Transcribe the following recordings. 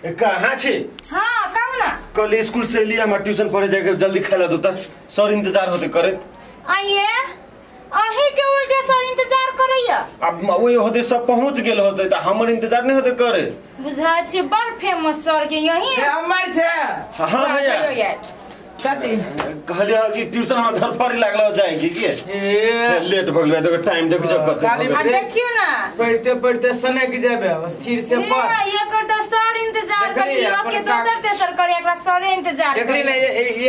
कहाँ छी? हां कहू ना। कल स्कूल से लिया हम ट्यूशन पढ़े जाके जल्दी खाला दो त सर इंतजार होते करत। आइए अही के उल्टे सर इंतजार करैया। अब वही होते सब पहुंच गेल होते त हमर इंतजार नहीं होते करे। बुझा छी बड़ फेमस सर के यही हमर छे। हां भैया कथी कहलिए कि ट्यूशन में धरफड़ी लागल जाएगी के लेट भ गेल देखो टाइम देखो जब कत देखियो ना पढ़ते पढ़ते सनक जाबे स्थिर से पढ़। एकर त सर इंतजार करी के दोसर तेसर करे एकरा सर इंतजार देखली ने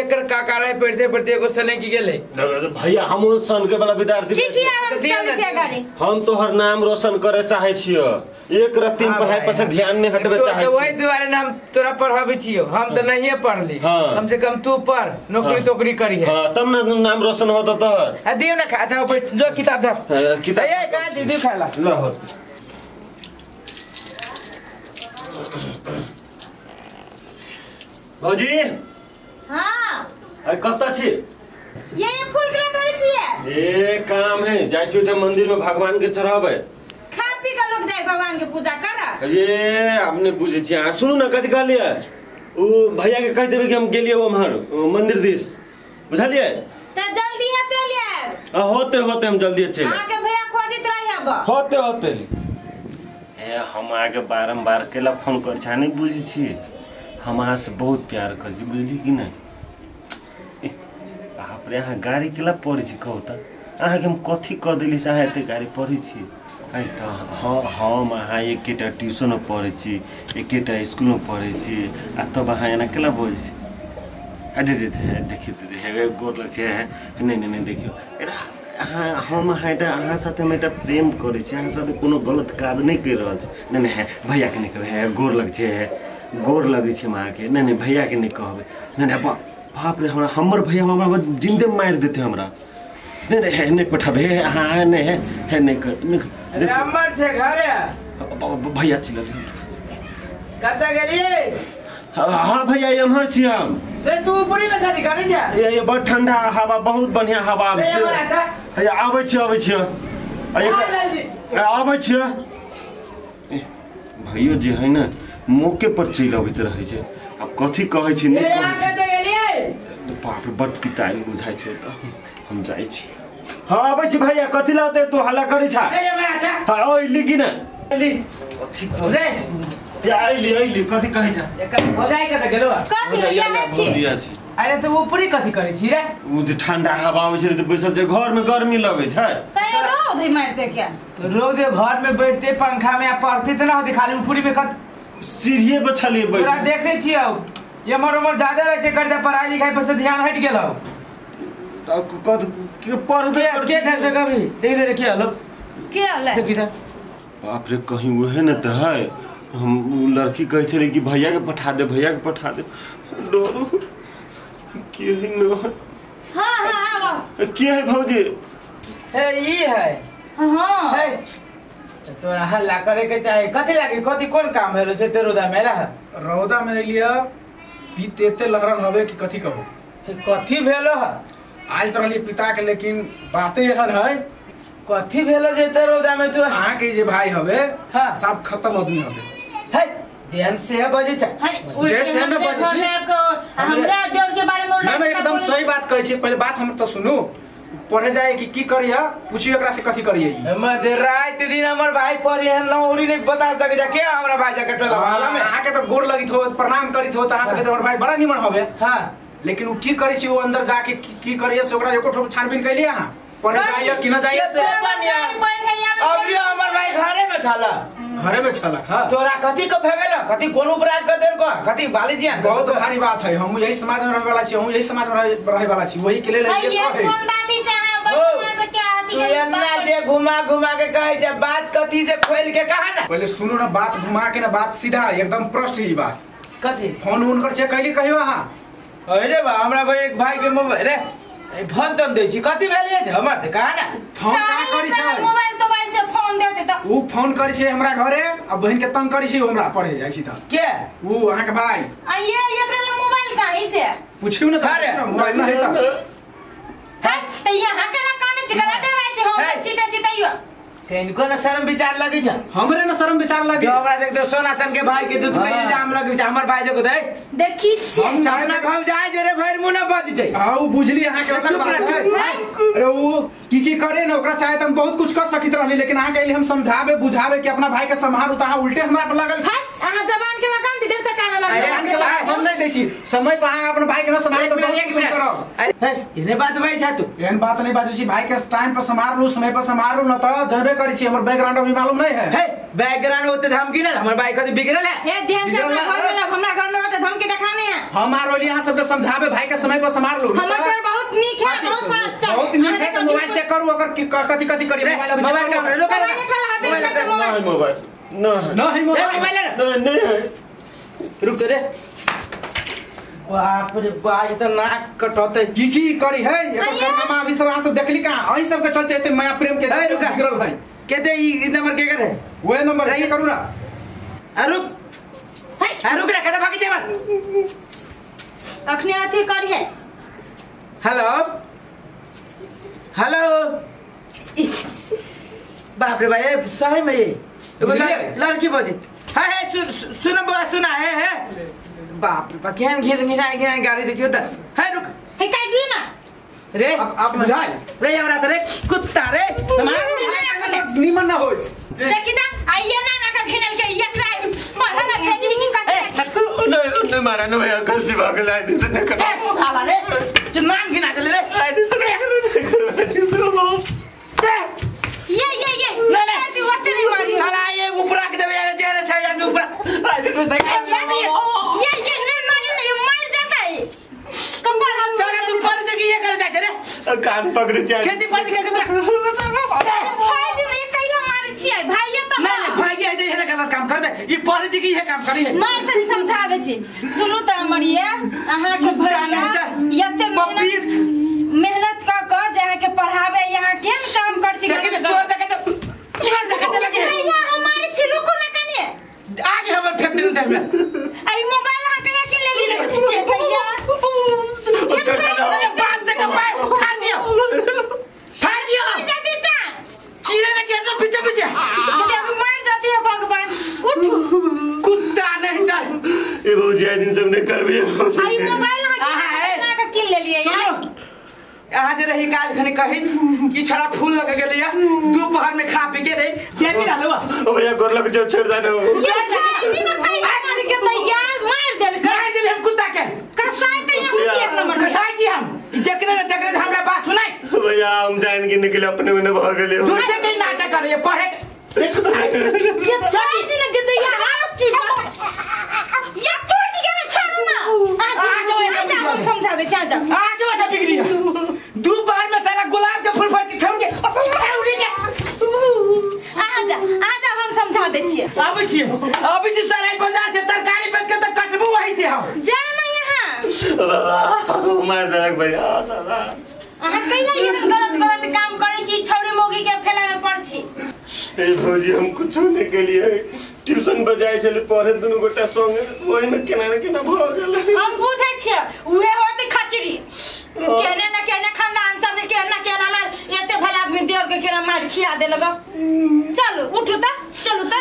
एकर काका रहे पढ़ते पढ़ते एगो सनक गेले। भैया हम सनके वाला विद्यार्थी ठीक है हम चल छी गाड़ी। हम तोहर नाम रोशन करे चाहे छियो एक रत्ती पढ़ाई पर से ध्यान नहीं हटबे चाहे तो वही दुआरे ना हम तोरा पढ़ाबे छियो। हम त नहीं पढ़ली कम से कम तू पढ़ नौकरी तोकरी करी है। हां तब ना नाम रोशन होत तोहर। आ दियो ना अच्छा बैठ जो किताब धर किताब ए का दीदी खाला ल हो। भौजी हां अरे कत छी? ये फूल के तोड़े छिए। ए काम है जाय छी त मंदिर में भगवान के चढ़ाबे खा पी के लोग जाय भगवान के पूजा कर। ये हमने बुझे छी। आ सुनू ना कथि कहलिए उ भैया के कह देबे कि हम गेलिए उम्हर मंदिर दिस बुझलिए त जल्दी है चल आब। आ होते होते हम जल्दी चल आके के भैया खोजित रही अब होते होते। ए हम आके बारंबार केला फोन कर छा नहीं बुझी छी। हम अहाँ से बहुत प्यार कर छी बुझली कि नहीं? बाप रे अहाँ गाड़ी केला पढ़ै छी कहू त अहाँ के हम कथी क देली से अहाँ एते गाड़ी पढ़ै छी? अरे त हम अहाँ एकेटा ट्यूशन में पढ़ै छी एकेटा स्कूल में पढ़ै छी आ तब अहाँ एना केला बजै छी? अरे दे देखियो दे गोर लग छै नहीं नहीं नहीं देखियो अहाँ हम अहाँ एउटा अहाँ साथे हम एउटा प्रेम करै छी अहाँ साथे कोनो गलत काज नहीं कर रहल छी। नहीं नहीं भैया के नहीं कहबै हे गोर लग छै हे गोर लगै छै हम अहाँके। नहीं नहीं भैया के नहीं कहबै। नहीं नहीं बाप रे हमरा हमर भैया हमरा जिंदे मारि देते हमरा। नहीं नहीं है नहीं पठाबे हाँ नहीं है है नहीं कर नहीं हमर छे घरे भैया चिल्ला कत गेलिए? हां भैया एम्हर छी हम। रे तू ऊपरी में खाली करे जा ये बड़ ठंडा हवा बहुत बढ़िया हवा आबै छै। आबै छी आबै छी आबै छी। भैयो जे है ना मौके पर चलि अबैत रहै छै। आब कथी कहै छी नहीं कहै छी। बाप रे बड़ पिताई बुझाइ छै त हम जाइ छी। हां आबै छी भैया कथी लाते तू हल्ला करै छा? हां ओइ लिखी ना ली कथी रे या आइली आइली कथी कहै छा? हो जाय के त गेलो कथी यहाँ छी? अरे त ऊपरी कथी करै छी रे? उ जे ठंडा हवा आबै छै त बैसल छै घर में गर्मी लगै छै। तैयो रौद है मारते क्या? रौद घर में बैठते पंखा में आ पढ़ते त ना होते खाली ऊपरी में कत सीढ़िए पर छलिए बैठ। तोरा देखै छियौ एमहर उमहर ज्यादा रहै छै कर दे पढ़ाई लिखाई पर से ध्यान हट गेलौ। त कत के पढ़बे के के कभी देख दे रे के हलो के हले देखी त बाप रे कहीं उहे न त है। हम उ लड़की कहै छलै कि भैया के पठा दे भैया के पठा दे डरो के है न। हां हां आबो के है भौजी? हे ई है। हां हे तोरा हल्ला करे के चाहे कथि लागे कथि कोन काम है से ते रौदा में रह रौदा में लिया तीत एते लहरल हवे कि कथि कहू कथि भेलो है? आज त रहली पिता के लेकिन बातें एहन है कथि भेलो जे ते रौदा में तू अहाँ के जे भाई हवे हां सब खत्म आदमी हवे है जेहन से बजे छै जे से न बजे छै हमरा देवर के बारे में ना ना एकदम सही बात कहै छी। पहले बात हम त सुनू पढ़े जाए कि की करिया पूछियो एकरा से कथि करिए। हमर दे रात दिन हमर भाई पढ़े हन नौरी नहीं बता सके जा के हमरा भाई जाके टोला वाला में अहाँ के त गोर लगित हो प्रणाम करित हो त अहाँ के हमर भाई बड़ा निमन हवे। हां लेकिन उ की करै छी वो अंदर जाके की करिए से ओकरा एको ठोप छानबीन कैलिए अहाँ पढ़े जाइए कि न जाइए से अभी हमर भाई घरे में छला घरे में छलक। हां तोरा कथि के भगल कथि कोन उपराग क देल को कथि बाली जी बहुत भारी बात है। हम यही समाज में रहे वाला छी हम यही समाज में रहे वाला छी वही के लेल ये कोन बात से अहाँ बस से क्या आती तू एन्ना जे घुमा घुमा के कहै छै बात कथि से खोल के कहा ना पहले सुनू ना बात घुमा के ना बात सीधा एकदम प्रश्न ही बात कथि फोन उन कर चेक कैली कहियो अहाँ? अरे बा हमरा भाई एक भाई के मोबाइल रे फोन तन दै छी कथि भेलिए छै हमर त कहा ना फोन का करी छै मोबाइल तो मोबाइल से फोन देते त उ फोन करी छै हमरा घरे आ बहिन के तंग करी छै हमरा पढ़े जाय छी त के उ अहाँ के भाई आ ये एकरा ले मोबाइल काहे से पूछियो ना त मोबाइल ना है त है त यहाँ के ला काने छै कला डराय छै हम सीधा सीधा यो किनको न शर्म विचार लगे छ हमरे न शर्म विचार लगे जो हमरा देखते सोना सन के भाई के दूध के इल्जाम भाग हमर भाई जो दे देखी छी हम चाहे ना भाव जाय जोरे भर मुंह ना बज जाय हां उ बुझली अहाँ के अलग बात है। अरे उ की की करे ना ओकरा चाहे त हम बहुत कुछ कर सकित रहली, लेकिन अहाँ कहली हम समझावे बुझावे कि अपना भाई के संभारू त अहाँ उल्टे हमरा पर लागल। अहाँ जबान के लगाम दी देव त काना लागल। जबान के लगाम हम नहीं दै छी, समय पर अहाँ अपन भाई के न संभाले त बहुत कुछ करब। अरे एने बात भाई छा तू एहन बात नहीं बाजू छी, भाई के टाइम पर संभाल लू, समय पर संभाल लू न त जनबे करी छी, हमर बैकग्राउंड अभी मालूम नहीं है। हे बैकग्राउंड होते धमकी ना हमर भाई खातिर बिगड़ल है। हे जेन से हमरा घर में हमरा घर में होते धमकी देखाने है। हमार रोली अहाँ सबके समझावे भाई के समय पर संभाल लू। हमर घर बहुत नीक है, बहुत अच्छा बहुत नीक है। तो मोबाइल चेक करू अगर कथि कथि करी मोबाइल अभी मोबाइल का रोक मोबाइल मोबाइल ना नहीं मोबाइल नहीं नहीं है रुक तो रे। बाप रे बाप ई त नाक कटते की की करी है एकर कारनामा अभी सब अहाँ सब देखली कहां अही सब के चलते एते माया प्रेम के बिगड़ल है। केते ई नंबर के करे वही नंबर चेक करू ना। आ रुक आ रुक रे कता भागी जेबा अखने अथी करी है। हेलो हेलो बाप रे भाई सही में ये एगो लड़की बजे हां है सुन बुआ सुना है है बाप रे बा केहन घेर घिना घिना गाड़ी दै छियो त है रुक हे काट दियो ना रे अब बुझाय रे हमरा त रे कुत्ता रे समाज निमन ना होय। देखी त आइए ना ना का घिनल के एकरा माथा ना भेजबी की कथी नहीं नहीं मारा ना भैया गलती भाग लाए दिन से नहीं कर ए साला रे तू नाम घिना चले रे आए दिन से नहीं कर ये ये ये मार दी वत नहीं मारी साला ये ऊपर रख देबे यार चेहरे से यार ऊपर आए दिन से नहीं ये ये नहीं मारी ना ये मर जाता है कपाल हाथ साला तू पर से की ये कर जाय रे कान पकड़ जाय खेती पाती के तोरा छोड़ दे रे कैला मारे छियै भाई ये त नहीं नहीं भाई ये दे गलत काम कर दे ये पढ़ जी की ये काम करी है मार से समझावे छी। सुनू त हमर ये अहाँ के भैया एते मेहनत मेहनत क क जे अहाँ के पढ़ावे यहाँ केन काम कर छी देखि चोर जगह चोर जगह चला के भैया हमारे छी रुकू ना कनी आगे हमर फेंक देल दे हमरा आई मोबाइल अहाँ कहिया के ले ली भैया अरे बांस से कपाय फाड़ दियो फाड़ दियो जाती टा चीरे के चेहरा पीछे पीछे देखो मर जाती है भगवान उठ कुत्ता नहीं तर ए भौजी आई दिन सब नहीं करबे आई मोबाइल अहाँ के किन ले लिए यार। अहाँ जे रही काल खनी कहित कि छोरा फूल लग गेलैया दोपहर में खा पी के रे देवी रहलो ओ भैया गोर लग जो छोड़ देनो ये छोड़ दी ना भैया मार के तैयार मार देल मार देबे हम कुत्ता के कसाई त यहाँ छी एक नंबर कसाई छी हम जकरे ने तकरे हमरा बात सुनाई भैया हम जान के निकले अपने में न भाग गेले झूठे के नाटक करे पढ़े ये छोड़ दी ना के तैयार टूट ये टूट गया छोड़ो ना आ जाओ हम समझा दे जा जा आ जाओ ऐसा बिगड़ी दोपहर में साला गुलाब के फूल फड़ के छोड़ के उड़ी के आ जा हम समझा दे छिए आबै छी आबै छी सराय बाजार से तरकारी बेच के त कटबू वही से हम जा ना यहाँ बाबा मार देलक भैया दादा अहाँ कैला ये गलत गलत काम करै छी छौरी मोगी के फेला में पड़ छी। ए भौजी हम कुछो नहीं केलिए ट्यूशन बजाय छले पढ़े दुनु गोटा संगे ओही में केना न केना भ गेल हम बुझै छियै उहे होते खचड़ी केने ना केने खानदान सब के केना केना हमरा एते भला आदमी देर के केना मार खिया देलक। चलू उठू त चलू त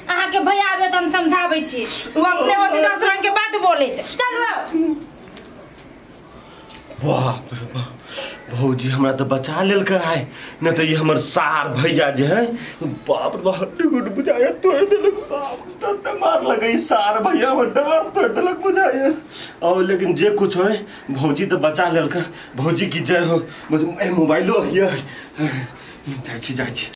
अहाँ के भैया आबे त हम समझाबै छी उ अपने होते 10 रंग के बात बोलैत। चलू आओ। बाप रे बाप भौजी हमरा त बचा लेलकै आइ न त ई हमर सार भैया जे है बाप रे बाप हड्डी गुड बुझाया तोड़ देलक बाप त मार लगई सार भैया हमर डार तोड़ देलक बुझाया। और लेकिन जे कुछ होय भौजी त बचा लेलकै भौजी की जय हो। ए मोबाइलो हिय जाइ छी जाइ छी।